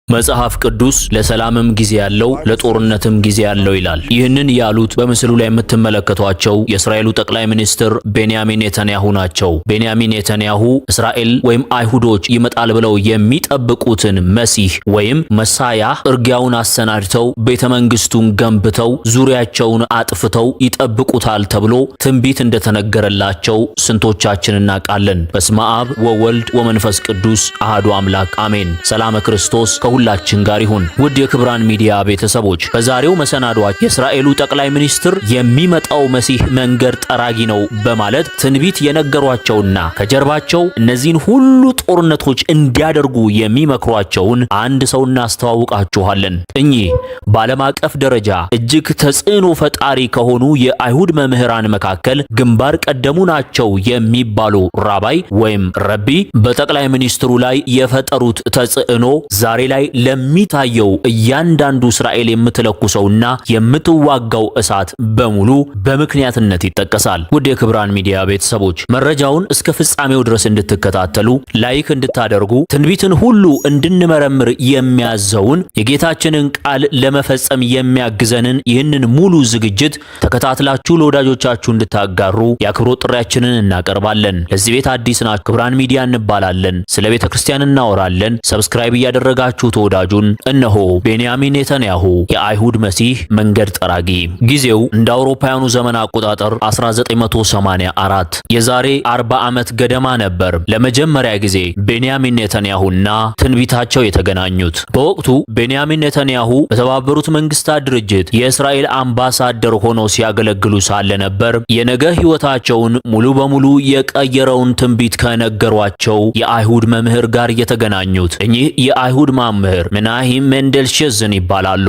መጽሐፍ ቅዱስ ለሰላምም ጊዜ ያለው ለጦርነትም ጊዜ ያለው ይላል። ይህንን ያሉት በምስሉ ላይ የምትመለከቷቸው የእስራኤሉ ጠቅላይ ሚኒስትር ቤንያሚን ኔታንያሁ ናቸው። ቤንያሚን ኔታንያሁ እስራኤል ወይም አይሁዶች ይመጣል ብለው የሚጠብቁትን መሲህ ወይም መሳያ እርጊያውን አሰናድተው ቤተ መንግስቱን ገንብተው ዙሪያቸውን አጥፍተው ይጠብቁታል ተብሎ ትንቢት እንደተነገረላቸው ስንቶቻችን እናውቃለን? በስመ አብ ወወልድ ወመንፈስ ቅዱስ አሐዱ አምላክ አሜን። ሰላመ ክርስቶስ ከሁላችን ጋር ይሁን። ውድ የክብራን ሚዲያ ቤተሰቦች፣ በዛሬው መሰናዷችን የእስራኤሉ ጠቅላይ ሚኒስትር የሚመጣው መሲህ መንገድ ጠራጊ ነው በማለት ትንቢት የነገሯቸውና ከጀርባቸው እነዚህን ሁሉ ጦርነቶች እንዲያደርጉ የሚመክሯቸውን አንድ ሰው እናስተዋውቃችኋለን። እኚህ በዓለም አቀፍ ደረጃ እጅግ ተጽዕኖ ፈጣሪ ከሆኑ የአይሁድ መምህራን መካከል ግንባር ቀደሙ ናቸው የሚባሉ ራባይ ወይም ረቢ በጠቅላይ ሚኒስትሩ ላይ የፈጠሩት ተጽዕኖ ዛሬ ላይ ለሚታየው እያንዳንዱ እስራኤል የምትለኩሰውና የምትዋጋው እሳት በሙሉ በምክንያትነት ይጠቀሳል። ውድ የክብራን ሚዲያ ቤተሰቦች፣ መረጃውን እስከ ፍጻሜው ድረስ እንድትከታተሉ፣ like እንድታደርጉ፣ ትንቢትን ሁሉ እንድንመረምር የሚያዘውን የጌታችንን ቃል ለመፈጸም የሚያግዘንን ይህንን ሙሉ ዝግጅት ተከታትላችሁ ለወዳጆቻችሁ እንድታጋሩ የአክብሮት ጥሪያችንን እናቀርባለን። ለዚህ ቤት አዲስ ናችሁ፣ ክብራን ሚዲያ እንባላለን። ስለ ቤተ ክርስቲያን እናወራለን። Subscribe እያደረጋችሁ ተወዳጁን። እነሆ ቤንያሚን ኔታንያሁ፣ የአይሁድ መሲህ መንገድ ጠራጊ። ጊዜው እንደ አውሮፓውያኑ ዘመን አቆጣጠር 1984፣ የዛሬ 40 ዓመት ገደማ ነበር ለመጀመሪያ ጊዜ ቤንያሚን ኔታንያሁና ትንቢታቸው የተገናኙት። በወቅቱ ቤንያሚን ኔታንያሁ በተባበሩት መንግስታት ድርጅት የእስራኤል አምባሳደር ሆነው ሲያገለግሉ ሳለ ነበር የነገ ህይወታቸውን ሙሉ በሙሉ የቀየረውን ትንቢት ከነገሯቸው የአይሁድ መምህር ጋር የተገናኙት። እኚህ የአይሁድ መምህር ምናሂም ሜንደል ሸዝን ይባላሉ።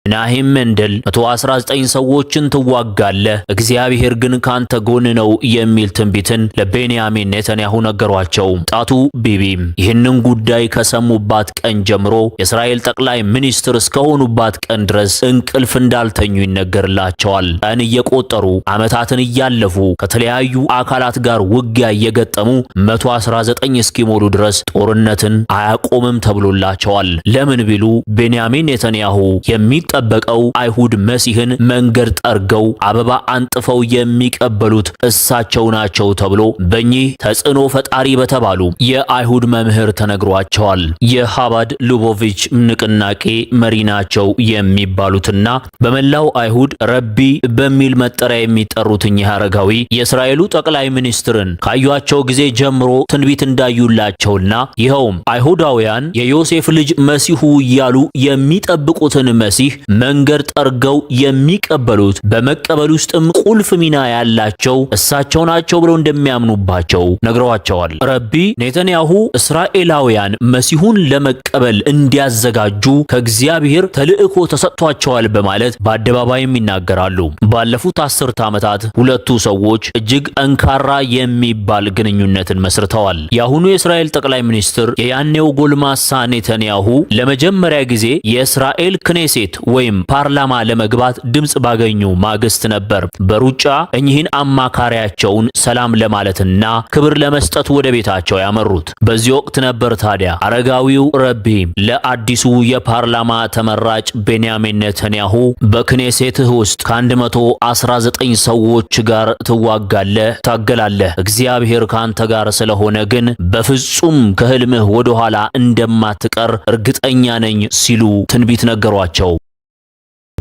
ምናሂም ሜንደል 119 ሰዎችን ትዋጋለህ፣ እግዚአብሔር ግን ካንተ ጎን ነው የሚል ትንቢትን ለቤንያሚን ኔታንያሁ ነገሯቸው። ጣቱ ቢቢ ይህንን ጉዳይ ከሰሙባት ቀን ጀምሮ የእስራኤል ጠቅላይ ሚኒስትር እስከሆኑባት ቀን ድረስ እንቅልፍ እንዳልተኙ ይነገርላቸዋል። ቀን እየቆጠሩ፣ ዓመታትን እያለፉ፣ ከተለያዩ አካላት ጋር ውጊያ እየገጠሙ 119 እስኪሞሉ ድረስ ጦርነትን አያቆምም ተብሎላቸዋል። ለምን ቢሉ ቤንያሚን ኔታንያሁ የሚጠበቀው አይሁድ መሲህን መንገድ ጠርገው አበባ አንጥፈው የሚቀበሉት እሳቸው ናቸው ተብሎ በእኚህ ተጽዕኖ ፈጣሪ በተባሉ የአይሁድ መምህር ተነግሯቸዋል። የሃባድ ሉቦቪች ንቅናቄ መሪ ናቸው የሚባሉትና በመላው አይሁድ ረቢ በሚል መጠሪያ የሚጠሩት እኚህ አረጋዊ የእስራኤሉ ጠቅላይ ሚኒስትርን ካዩአቸው ጊዜ ጀምሮ ትንቢት እንዳዩላቸውና ይኸውም አይሁዳውያን የዮሴፍ ልጅ መሲሁ እያሉ የሚጠብቁትን መሲህ መንገድ ጠርገው የሚቀበሉት፣ በመቀበል ውስጥም ቁልፍ ሚና ያላቸው እሳቸው ናቸው ብለው እንደሚያምኑባቸው ነግረዋቸዋል። ረቢ ኔታንያሁ እስራኤላውያን መሲሁን ለመቀበል እንዲያዘጋጁ ከእግዚአብሔር ተልእኮ ተሰጥቷቸዋል በማለት በአደባባይም ይናገራሉ። ባለፉት 10 ዓመታት ሁለቱ ሰዎች እጅግ ጠንካራ የሚባል ግንኙነትን መስርተዋል። የአሁኑ የእስራኤል ጠቅላይ ሚኒስትር የያኔው ጎልማሳ ኔታንያሁ ለመጀመሪያ ጊዜ የእስራኤል ክኔሴት ወይም ፓርላማ ለመግባት ድምጽ ባገኙ ማግስት ነበር በሩጫ እኚህን አማካሪያቸውን ሰላም ለማለትና ክብር ለመስጠት ወደ ቤታቸው ያመሩት። በዚህ ወቅት ነበር ታዲያ አረጋዊው ረቢ ለአዲሱ የፓርላማ ተመራጭ ቤንያሚን ኔታንያሁ በክኔሴትህ ውስጥ ከ119 ሰዎች ጋር ትዋጋለህ፣ ታገላለህ፣ እግዚአብሔር ካንተ ጋር ስለሆነ ግን በፍጹም ከህልምህ ወደኋላ እንደማትቀር እርግጠኛ ነኝ ሲሉ ትንቢት ነገሯቸው።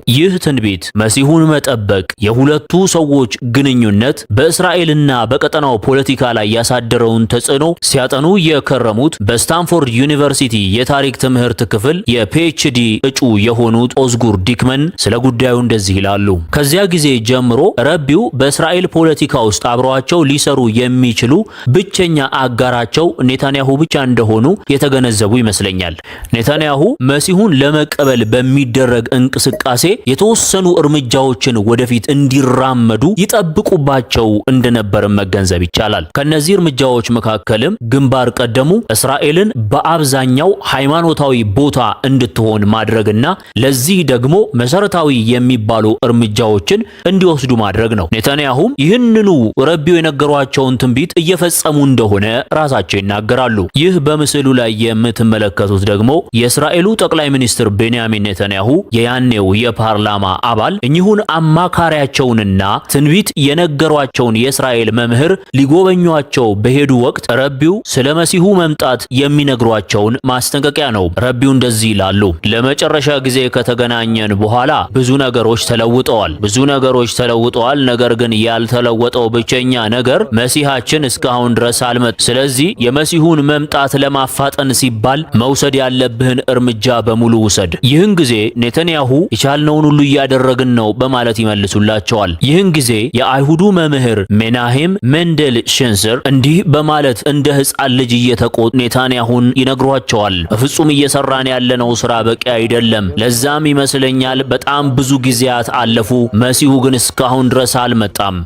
ይህ ትንቢት፣ መሲሁን መጠበቅ፣ የሁለቱ ሰዎች ግንኙነት በእስራኤልና በቀጠናው ፖለቲካ ላይ ያሳደረውን ተጽዕኖ ሲያጠኑ የከረሙት በስታንፎርድ ዩኒቨርሲቲ የታሪክ ትምህርት ክፍል የ PhD እጩ የሆኑት ኦዝጉር ዲክመን ስለ ጉዳዩ እንደዚህ ይላሉ። ከዚያ ጊዜ ጀምሮ ረቢው በእስራኤል ፖለቲካ ውስጥ አብረዋቸው ሊሰሩ የሚችሉ ብቸኛ አጋራቸው ኔታንያሁ ብቻ እንደሆኑ የተገነዘቡ ይመስለኛል። ኔታንያሁ መሲሁን ለመቀበል በሚደረግ እንቅስቃሴ የተወሰኑ እርምጃዎችን ወደፊት እንዲራመዱ ይጠብቁባቸው እንደነበር መገንዘብ ይቻላል። ከነዚህ እርምጃዎች መካከልም ግንባር ቀደሙ እስራኤልን በአብዛኛው ሃይማኖታዊ ቦታ እንድትሆን ማድረግና ለዚህ ደግሞ መሰረታዊ የሚባሉ እርምጃዎችን እንዲወስዱ ማድረግ ነው። ኔታንያሁም ይህንኑ ረቢው የነገሯቸውን ትንቢት እየፈጸሙ እንደሆነ ራሳቸው ይናገራሉ። ይህ በምስሉ ላይ የምትመለከቱት ደግሞ የእስራኤሉ ጠቅላይ ሚኒስትር ቤንያሚን ኔታንያሁ የያኔው የፓርላማ አባል እኚሁን አማካሪያቸውንና ትንቢት የነገሯቸውን የእስራኤል መምህር ሊጎበኟቸው በሄዱ ወቅት ረቢው ስለ መሲሁ መምጣት የሚነግሯቸውን ማስጠንቀቂያ ነው። ረቢው እንደዚህ ይላሉ። ለመጨረሻ ጊዜ ከተገናኘን በኋላ ብዙ ነገሮች ተለውጠዋል። ብዙ ነገሮች ተለውጠዋል። ነገር ግን ያልተለወጠው ብቸኛ ነገር መሲሃችን እስካሁን ድረስ አልመጣም። ስለዚህ የመሲሁን መምጣት ለማፋጠን ሲባል መውሰድ ያለብህን እርምጃ በሙሉ ውሰድ። ይህን ጊዜ ኔታንያሁ የቻልነውን ሁሉ እያደረግን ነው በማለት ይመልሱላቸዋል። ይህን ጊዜ የአይሁዱ መምህር ሜናሄም ሜንደል ሽንስር እንዲህ በማለት እንደ ሕፃን ልጅ እየተቆጡ ኔታንያሁን ይነግሯቸዋል። በፍጹም እየሰራን ያለነው ስራ በቂ አይደለም። ለዛም ይመስለኛል በጣም ብዙ ጊዜያት አለፉ፣ መሲሁ ግን እስካሁን ድረስ አልመጣም።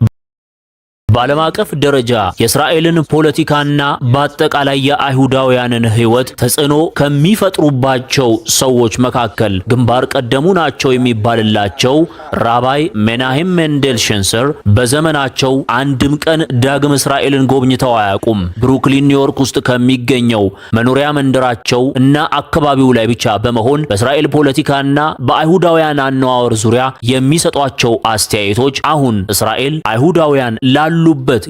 በዓለም አቀፍ ደረጃ የእስራኤልን ፖለቲካና በአጠቃላይ የአይሁዳውያንን ሕይወት ተጽዕኖ ከሚፈጥሩባቸው ሰዎች መካከል ግንባር ቀደሙ ናቸው የሚባልላቸው ራባይ ሜናሄም ሜንዴል ሸንሰር በዘመናቸው አንድም ቀን ዳግም እስራኤልን ጎብኝተው አያውቁም። ብሩክሊን ኒውዮርክ ውስጥ ከሚገኘው መኖሪያ መንደራቸው እና አካባቢው ላይ ብቻ በመሆን በእስራኤል ፖለቲካና በአይሁዳውያን አነዋወር ዙሪያ የሚሰጧቸው አስተያየቶች አሁን እስራኤል አይሁዳውያን ላሉበት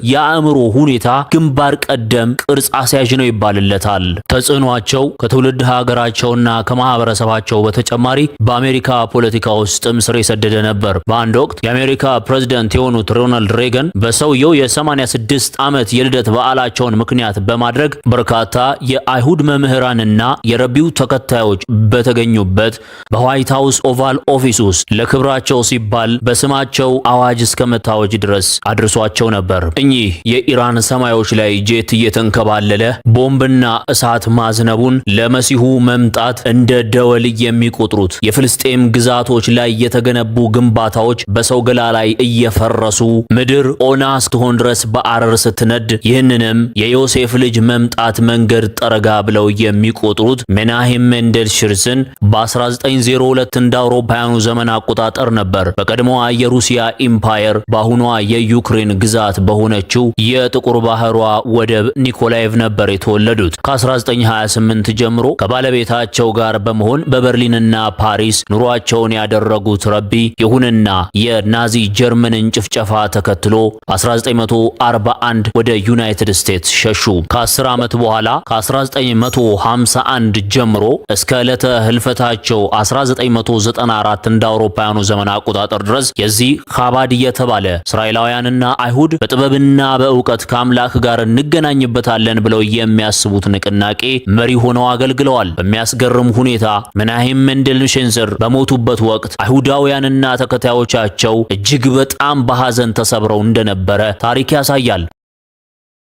የአእምሮ ሁኔታ ግንባር ቀደም ቅርጽ አስያዥ ነው ይባልለታል። ተጽዕኗቸው ከትውልድ ሀገራቸውና ከማህበረሰባቸው በተጨማሪ በአሜሪካ ፖለቲካ ውስጥም ስር የሰደደ ነበር። በአንድ ወቅት የአሜሪካ ፕሬዝዳንት የሆኑት ሮናልድ ሬገን በሰውየው የ86 ዓመት የልደት በዓላቸውን ምክንያት በማድረግ በርካታ የአይሁድ መምህራንና የረቢው ተከታዮች በተገኙበት በዋይት ሃውስ ኦቫል ኦፊስ ውስጥ ለክብራቸው ሲባል በስማቸው አዋጅ እስከ መታወጅ ድረስ አድርሷቸው ነበር። እኚህ የኢራን ሰማዮች ላይ ጄት እየተንከባለለ ቦምብና እሳት ማዝነቡን ለመሲሁ መምጣት እንደ ደወል የሚቆጥሩት የፍልስጤም ግዛቶች ላይ የተገነቡ ግንባታዎች በሰው ገላ ላይ እየፈረሱ ምድር ኦና እስክትሆን ድረስ በአረር ስትነድ፣ ይህንንም የዮሴፍ ልጅ መምጣት መንገድ ጠረጋ ብለው የሚቆጥሩት ሜናሄም ሜንደል ሽርዝን በ1902 እንደ አውሮፓውያኑ ዘመን አቆጣጠር ነበር በቀድሞዋ የሩሲያ ኢምፓየር በአሁኗ የዩክሬን ግዛት በሆነችው የጥቁር ባህሯ ወደብ ኒኮላይቭ ነበር የተወለዱት። ከ1928 ጀምሮ ከባለቤታቸው ጋር በመሆን በበርሊንና ፓሪስ ኑሯቸውን ያደረጉት ረቢ፣ ይሁንና የናዚ ጀርመንን ጭፍጨፋ ተከትሎ 1941 ወደ ዩናይትድ ስቴትስ ሸሹ። ከ10 ዓመት በኋላ ከ1951 ጀምሮ እስከ ዕለተ ህልፈታቸው 1994 እንደ አውሮፓውያኑ ዘመን አቆጣጠር ድረስ የዚህ ካባድ የተባለ እስራኤላውያንና አይሁድ በጥበብና በእውቀት ከአምላክ ጋር እንገናኝበታለን ብለው የሚያስቡት ንቅናቄ መሪ ሆነው አገልግለዋል። በሚያስገርም ሁኔታ መናሄም ሜንደል ሼንዘር በሞቱበት ወቅት አይሁዳውያንና ተከታዮቻቸው እጅግ በጣም በሐዘን ተሰብረው እንደነበረ ታሪክ ያሳያል።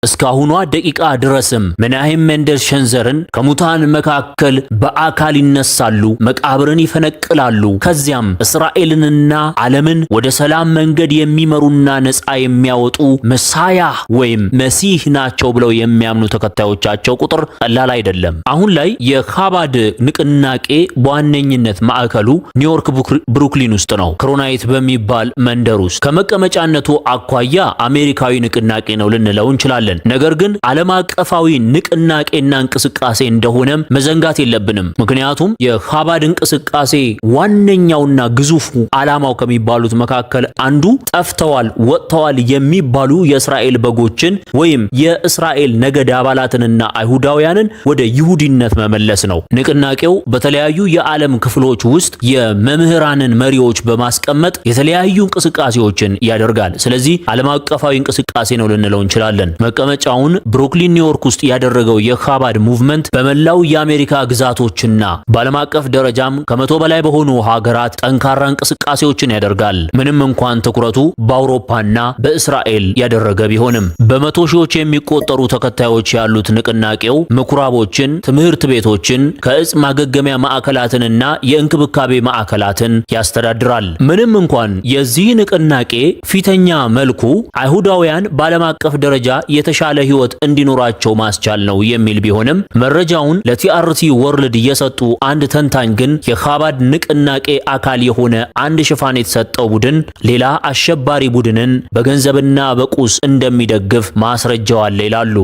እስካሁኗ ደቂቃ ድረስም መናሄም ሜንደል ሸንዘርን ከሙታን መካከል በአካል ይነሳሉ፣ መቃብርን ይፈነቅላሉ፣ ከዚያም እስራኤልንና ዓለምን ወደ ሰላም መንገድ የሚመሩና ነፃ የሚያወጡ መሳያ ወይም መሲህ ናቸው ብለው የሚያምኑ ተከታዮቻቸው ቁጥር ቀላል አይደለም። አሁን ላይ የካባድ ንቅናቄ በዋነኝነት ማዕከሉ ኒውዮርክ ብሩክሊን ውስጥ ነው፣ ክሮናይት በሚባል መንደር ውስጥ። ከመቀመጫነቱ አኳያ አሜሪካዊ ንቅናቄ ነው ልንለው እንችላለን። ነገር ግን ዓለም አቀፋዊ ንቅናቄና እንቅስቃሴ እንደሆነም መዘንጋት የለብንም። ምክንያቱም የካባድ እንቅስቃሴ ዋነኛውና ግዙፉ ዓላማው ከሚባሉት መካከል አንዱ ጠፍተዋል፣ ወጥተዋል የሚባሉ የእስራኤል በጎችን ወይም የእስራኤል ነገድ አባላትንና አይሁዳውያንን ወደ ይሁዲነት መመለስ ነው። ንቅናቄው በተለያዩ የዓለም ክፍሎች ውስጥ የመምህራንን መሪዎች በማስቀመጥ የተለያዩ እንቅስቃሴዎችን ያደርጋል። ስለዚህ ዓለም አቀፋዊ እንቅስቃሴ ነው ልንለው እንችላለን። መቀመጫውን ብሩክሊን ኒውዮርክ ውስጥ ያደረገው የካባድ movement በመላው የአሜሪካ ግዛቶችና በዓለም አቀፍ ደረጃም ከ100 በላይ በሆኑ ሀገራት ጠንካራ እንቅስቃሴዎችን ያደርጋል። ምንም እንኳን ትኩረቱ በአውሮፓና በእስራኤል ያደረገ ቢሆንም በመቶ ሺዎች የሚቆጠሩ ተከታዮች ያሉት ንቅናቄው ምኩራቦችን፣ ትምህርት ቤቶችን፣ ከእጽ ማገገሚያ ማዕከላትንና የእንክብካቤ ማዕከላትን ያስተዳድራል። ምንም እንኳን የዚህ ንቅናቄ ፊተኛ መልኩ አይሁዳውያን በዓለም አቀፍ ደረጃ የተሻለ ሕይወት እንዲኖራቸው ማስቻል ነው የሚል ቢሆንም መረጃውን ለ TRT World የሰጡ አንድ ተንታኝ ግን የካባድ ንቅናቄ አካል የሆነ አንድ ሽፋን የተሰጠው ቡድን ሌላ አሸባሪ ቡድንን በገንዘብና በቁስ እንደሚደግፍ ማስረጃው አለ ይላሉ።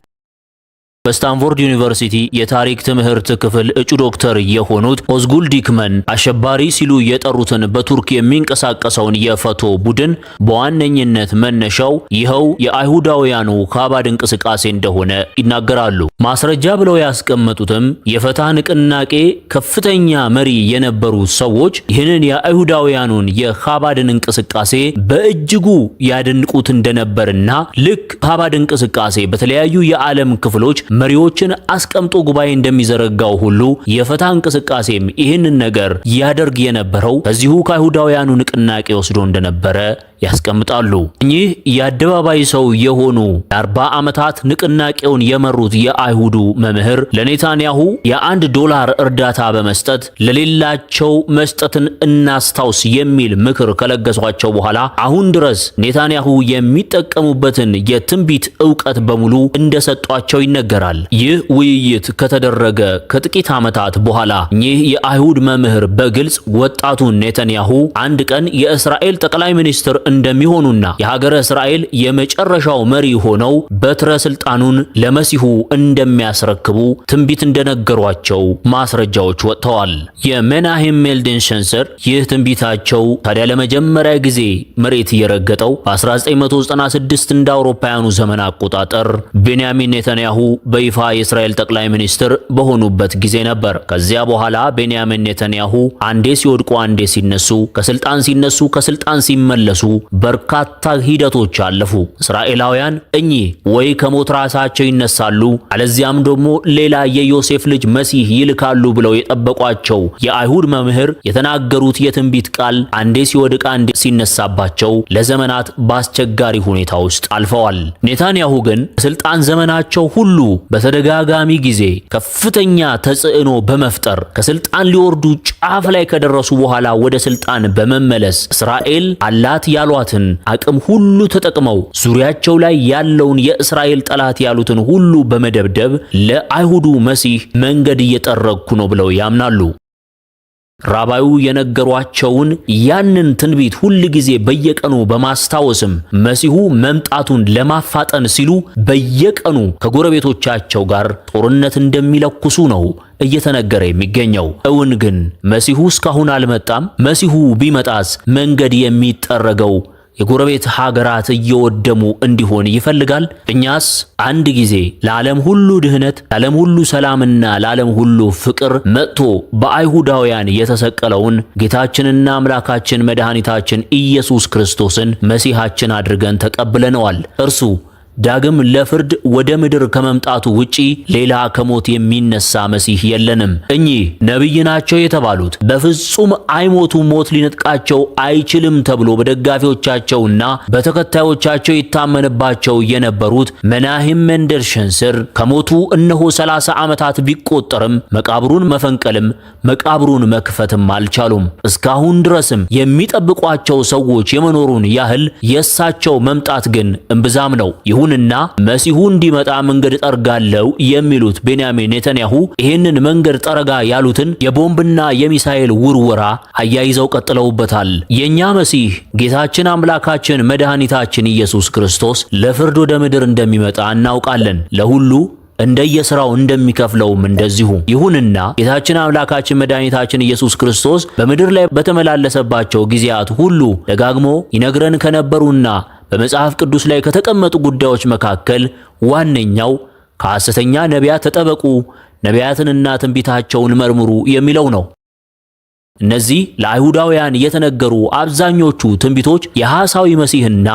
በስታንፎርድ ዩኒቨርሲቲ የታሪክ ትምህርት ክፍል እጩ ዶክተር የሆኑት ኦዝጉል ዲክመን አሸባሪ ሲሉ የጠሩትን በቱርክ የሚንቀሳቀሰውን የፈቶ ቡድን በዋነኝነት መነሻው ይኸው የአይሁዳውያኑ ካባድ እንቅስቃሴ እንደሆነ ይናገራሉ። ማስረጃ ብለው ያስቀመጡትም የፈታ ንቅናቄ ከፍተኛ መሪ የነበሩ ሰዎች ይህንን የአይሁዳውያኑን የካባድን እንቅስቃሴ በእጅጉ ያደንቁት እንደነበርና ልክ ካባድ እንቅስቃሴ በተለያዩ የዓለም ክፍሎች መሪዎችን አስቀምጦ ጉባኤ እንደሚዘረጋው ሁሉ የፈታ እንቅስቃሴም ይህንን ነገር ያደርግ የነበረው ከዚሁ ከአይሁዳውያኑ ንቅናቄ ወስዶ እንደነበረ ያስቀምጣሉ። እኚህ የአደባባይ ሰው የሆኑ የ40 ዓመታት ንቅናቄውን የመሩት የአይሁዱ መምህር ለኔታንያሁ የ1 ዶላር እርዳታ በመስጠት ለሌላቸው መስጠትን እናስታውስ የሚል ምክር ከለገሷቸው በኋላ አሁን ድረስ ኔታንያሁ የሚጠቀሙበትን የትንቢት እውቀት በሙሉ እንደሰጧቸው ይነገራል። ይህ ውይይት ከተደረገ ከጥቂት ዓመታት በኋላ እኚህ የአይሁድ መምህር በግልጽ ወጣቱ ኔታንያሁ አንድ ቀን የእስራኤል ጠቅላይ ሚኒስትር እንደሚሆኑና የሀገረ እስራኤል የመጨረሻው መሪ ሆነው በትረ ስልጣኑን ለመሲሁ እንደሚያስረክቡ ትንቢት እንደነገሯቸው ማስረጃዎች ወጥተዋል። የሜናሄም ሜንድል ሸንሰር ይህ ትንቢታቸው ታዲያ ለመጀመሪያ ጊዜ መሬት የረገጠው በ1996 እንደ አውሮፓውያኑ ዘመን አቆጣጠር ቤንያሚን ኔታንያሁ በይፋ የእስራኤል ጠቅላይ ሚኒስትር በሆኑበት ጊዜ ነበር። ከዚያ በኋላ ቤንያሚን ኔታንያሁ አንዴ ሲወድቁ አንዴ ሲነሱ፣ ከስልጣን ሲነሱ ከስልጣን ሲመለሱ በርካታ ሂደቶች አለፉ። እስራኤላውያን እኚህ ወይ ከሞት ራሳቸው ይነሳሉ አለዚያም ደግሞ ሌላ የዮሴፍ ልጅ መሲህ ይልካሉ ብለው የጠበቋቸው የአይሁድ መምህር የተናገሩት የትንቢት ቃል አንዴ ሲወድቅ አንዴ ሲነሳባቸው ለዘመናት በአስቸጋሪ ሁኔታ ውስጥ አልፈዋል። ኔታንያሁ ግን ስልጣን ዘመናቸው ሁሉ በተደጋጋሚ ጊዜ ከፍተኛ ተጽዕኖ በመፍጠር ከስልጣን ሊወርዱ ጫፍ ላይ ከደረሱ በኋላ ወደ ስልጣን በመመለስ እስራኤል አላት ያሏትን አቅም ሁሉ ተጠቅመው ዙሪያቸው ላይ ያለውን የእስራኤል ጠላት ያሉትን ሁሉ በመደብደብ ለአይሁዱ መሲህ መንገድ እየጠረግኩ ነው ብለው ያምናሉ። ራባዩ የነገሯቸውን ያንን ትንቢት ሁል ጊዜ በየቀኑ በማስታወስም መሲሁ መምጣቱን ለማፋጠን ሲሉ በየቀኑ ከጎረቤቶቻቸው ጋር ጦርነት እንደሚለኩሱ ነው እየተነገረ የሚገኘው። እውን ግን መሲሁ እስካሁን አልመጣም? መሲሁ ቢመጣስ መንገድ የሚጠረገው የጎረቤት ሀገራት እየወደሙ እንዲሆን ይፈልጋል? እኛስ አንድ ጊዜ ለዓለም ሁሉ ድህነት፣ ለዓለም ሁሉ ሰላምና ለዓለም ሁሉ ፍቅር መጥቶ በአይሁዳውያን የተሰቀለውን ጌታችንና አምላካችን መድኃኒታችን ኢየሱስ ክርስቶስን መሲሐችን አድርገን ተቀብለነዋል። እርሱ ዳግም ለፍርድ ወደ ምድር ከመምጣቱ ውጪ ሌላ ከሞት የሚነሳ መሲህ የለንም። እኚህ ነቢይ ናቸው የተባሉት በፍጹም አይሞቱ፣ ሞት ሊነጥቃቸው አይችልም ተብሎ በደጋፊዎቻቸውና በተከታዮቻቸው ይታመንባቸው የነበሩት መናሂም ሜንደል ሸንስር ከሞቱ እነሆ 30 ዓመታት ቢቆጠርም መቃብሩን መፈንቀልም መቃብሩን መክፈትም አልቻሉም። እስካሁን ድረስም የሚጠብቋቸው ሰዎች የመኖሩን ያህል የእሳቸው መምጣት ግን እምብዛም ነው። ይሁንና መሲሁ እንዲመጣ መንገድ ጠርጋለው የሚሉት ቤንያሚን ኔታንያሁ ይህንን መንገድ ጠረጋ ያሉትን የቦምብና የሚሳኤል ውርወራ አያይዘው ቀጥለውበታል። የኛ መሲህ ጌታችን አምላካችን መድኃኒታችን ኢየሱስ ክርስቶስ ለፍርድ ወደ ምድር እንደሚመጣ እናውቃለን። ለሁሉ እንደየስራው እንደሚከፍለውም እንደዚሁ። ይሁንና ጌታችን አምላካችን መድኃኒታችን ኢየሱስ ክርስቶስ በምድር ላይ በተመላለሰባቸው ጊዜያት ሁሉ ደጋግሞ ይነግረን ከነበሩና በመጽሐፍ ቅዱስ ላይ ከተቀመጡ ጉዳዮች መካከል ዋነኛው ከሐሰተኛ ነቢያት ተጠበቁ፣ ነቢያትንና ትንቢታቸውን መርምሩ የሚለው ነው። እነዚህ ለአይሁዳውያን የተነገሩ አብዛኞቹ ትንቢቶች የሐሳዊ መሲህና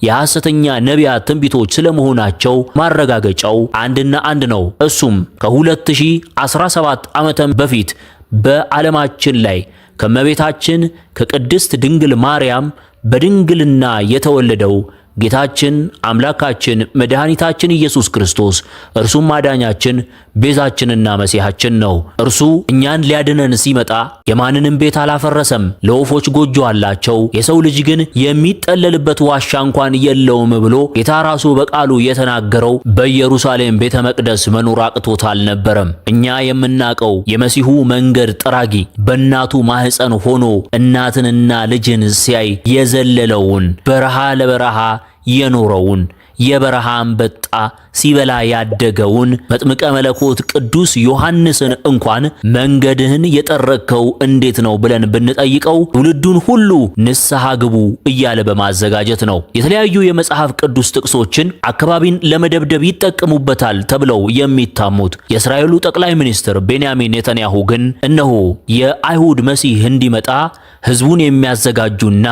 የሐሰተኛ ነቢያት ትንቢቶች ስለመሆናቸው ማረጋገጫው አንድና አንድ ነው። እሱም ከ2017 ዓመተ በፊት በዓለማችን ላይ ከመቤታችን ከቅድስት ድንግል ማርያም በድንግልና የተወለደው ጌታችን አምላካችን መድኃኒታችን ኢየሱስ ክርስቶስ እርሱም አዳኛችን ቤዛችንና መሲሐችን ነው። እርሱ እኛን ሊያድነን ሲመጣ የማንንም ቤት አላፈረሰም። ለወፎች ጎጆ አላቸው፣ የሰው ልጅ ግን የሚጠለልበት ዋሻ እንኳን የለውም ብሎ ጌታ ራሱ በቃሉ የተናገረው በኢየሩሳሌም ቤተ መቅደስ መኖር አቅቶት አልነበረም። እኛ የምናቀው የመሲሁ መንገድ ጠራጊ በእናቱ ማህፀን ሆኖ እናትንና ልጅን ሲያይ የዘለለውን በረሃ ለበረሃ የኖረውን የበረሃ አንበጣ ሲበላ ያደገውን መጥምቀ መለኮት ቅዱስ ዮሐንስን እንኳን መንገድህን የጠረግከው እንዴት ነው ብለን ብንጠይቀው ትውልዱን ሁሉ ንስሐ ግቡ እያለ በማዘጋጀት ነው። የተለያዩ የመጽሐፍ ቅዱስ ጥቅሶችን አካባቢን ለመደብደብ ይጠቀሙበታል ተብለው የሚታሙት የእስራኤሉ ጠቅላይ ሚኒስትር ቤንያሚን ኔታንያሁ ግን እነሆ የአይሁድ መሲህ እንዲመጣ ህዝቡን የሚያዘጋጁና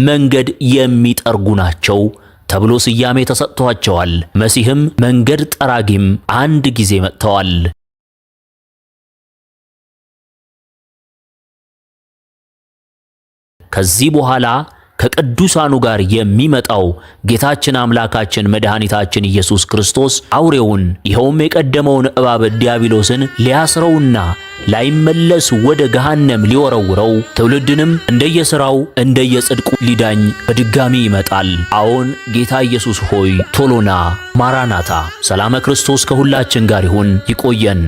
መንገድ የሚጠርጉ ናቸው ተብሎ ስያሜ ተሰጥቷቸዋል። መሲህም መንገድ ጠራጊም አንድ ጊዜ መጥተዋል። ከዚህ በኋላ ከቅዱሳኑ ጋር የሚመጣው ጌታችን አምላካችን መድኃኒታችን ኢየሱስ ክርስቶስ አውሬውን ይኸውም የቀደመውን እባብ ዲያብሎስን ሊያስረውና ላይመለስ ወደ ገሃነም ሊወረውረው ትውልድንም እንደየሥራው እንደየጽድቁ ሊዳኝ በድጋሚ ይመጣል። አዎን ጌታ ኢየሱስ ሆይ ቶሎና ማራናታ። ሰላመ ክርስቶስ ከሁላችን ጋር ይሁን። ይቆየን።